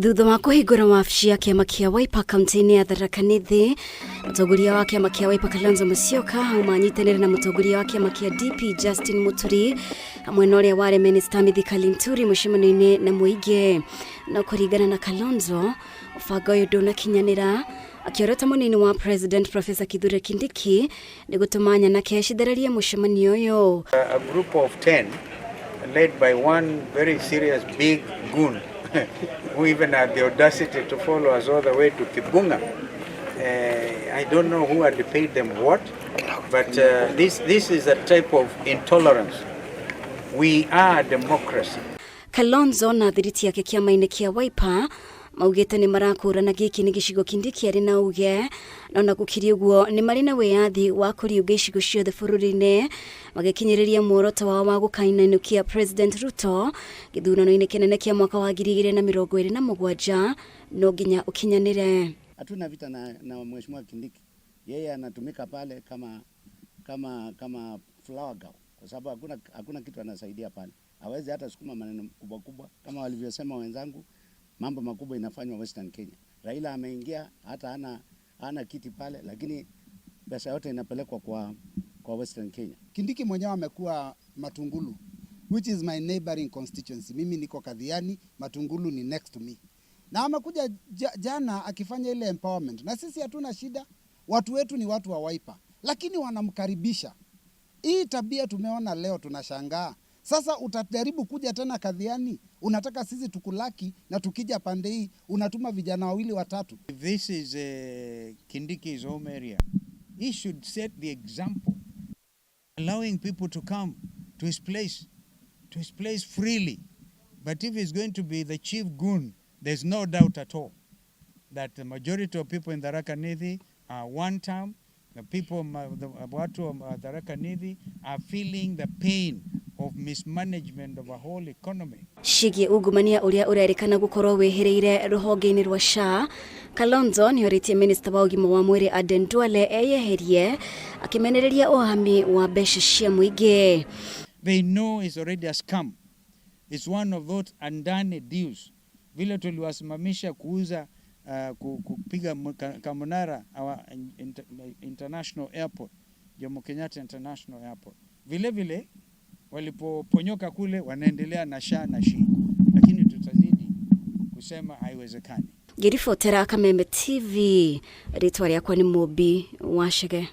Thutha wa kũhingũra wabici ya kĩama kĩa Wiper kaunti-inĩ ya Tharaka Nithi, mũtongoria wa kĩama kĩa Wiper Kalonzo Musyoka auma anyitanĩre na mũtongoria wa kĩama kĩa DP Justin Muturi hamwe na ũrĩa warĩ minista Mithika Linturi mũcemanio-inĩ na mũingĩ. No kũringana na Kalonzo, mũbango ũyũ ndũnakinyanĩra, akĩorota mũnini wa President Professor Kithure Kindiki nĩ gũtũma nyanake cithararie mũcemanio ũyũ. A group of 10 led by one very serious big goon who even had the audacity to follow us all the way to Kibunga. I don't know who had paid them what, but this is a type of intolerance. We are a democracy. Kalonzo na thiriti yake kĩama-inĩ kĩa Wiper maugĩte nĩ marakũrana gĩkĩ nĩ gĩcigo Kindiki arĩ na uge, no na gũkĩrĩ ũguo nĩ marĩ na wĩyathi wa kũriũnga icigo ciothe bũrũri-inĩ magĩkinyĩrĩria muoroto wao wa gũkainainukia President Ruto gĩthurano-inĩ kĩnene kĩa mwaka wa 2027 no nginya ũkinyanĩre. Hatuna vita na Mheshimiwa Kindiki, yeye anatumika pale kama flower girl, kwa sababu hakuna kitu anasaidia pale, hawezi hata sukuma maneno kubwa kubwa kama walivyosema wenzangu. Mambo makubwa inafanywa Western Kenya. Raila ameingia hata hana kiti pale, lakini pesa yote inapelekwa kwa Western Kenya. Kindiki mwenyewe amekuwa Matungulu, which is my neighboring constituency. Mimi niko Kathiani, Matungulu ni next to me. Na amekuja jana akifanya ile empowerment, na sisi hatuna shida, watu wetu ni watu wa Wiper, lakini wanamkaribisha. Hii tabia tumeona leo, tunashangaa. Sasa utajaribu kuja tena Kathiani, unataka sisi tukulaki, na tukija pande hii unatuma vijana wawili watatu. If this is Kindiki's home area, he should set the example, allowing people to come to his place freely. But if he's going to be the chief goon, there's no doubt at all that the majority of people in Tharaka Nithi are one term. The people, the watu wa Tharaka Nithi are feeling the pain of mismanagement of a whole economy. Ciĩgiĩ ungumania ũrĩa ũrerĩkana gũkorwo wĩhĩrĩire rũhonge-inĩ rwa SHA, Kalonzo nĩorĩtie minista wa ũgima wa mwĩrĩ Aden Duale eyeherie akĩmenereria ũhami wa mbeca cia mũingĩ. They know it's already a scam. It's one of those undone deals. Vile tuliwasimamisha kuuza kupiga Kamunara our international airport, Jomo Kenyatta International Airport. Vile vile walipoponyoka kule wanaendelea na SHA na SHI, lakini tutazidi kusema haiwezekani. Ngĩribotera Kameme TV, rĩtwa rĩakwa nĩ Mũmbi Wachege.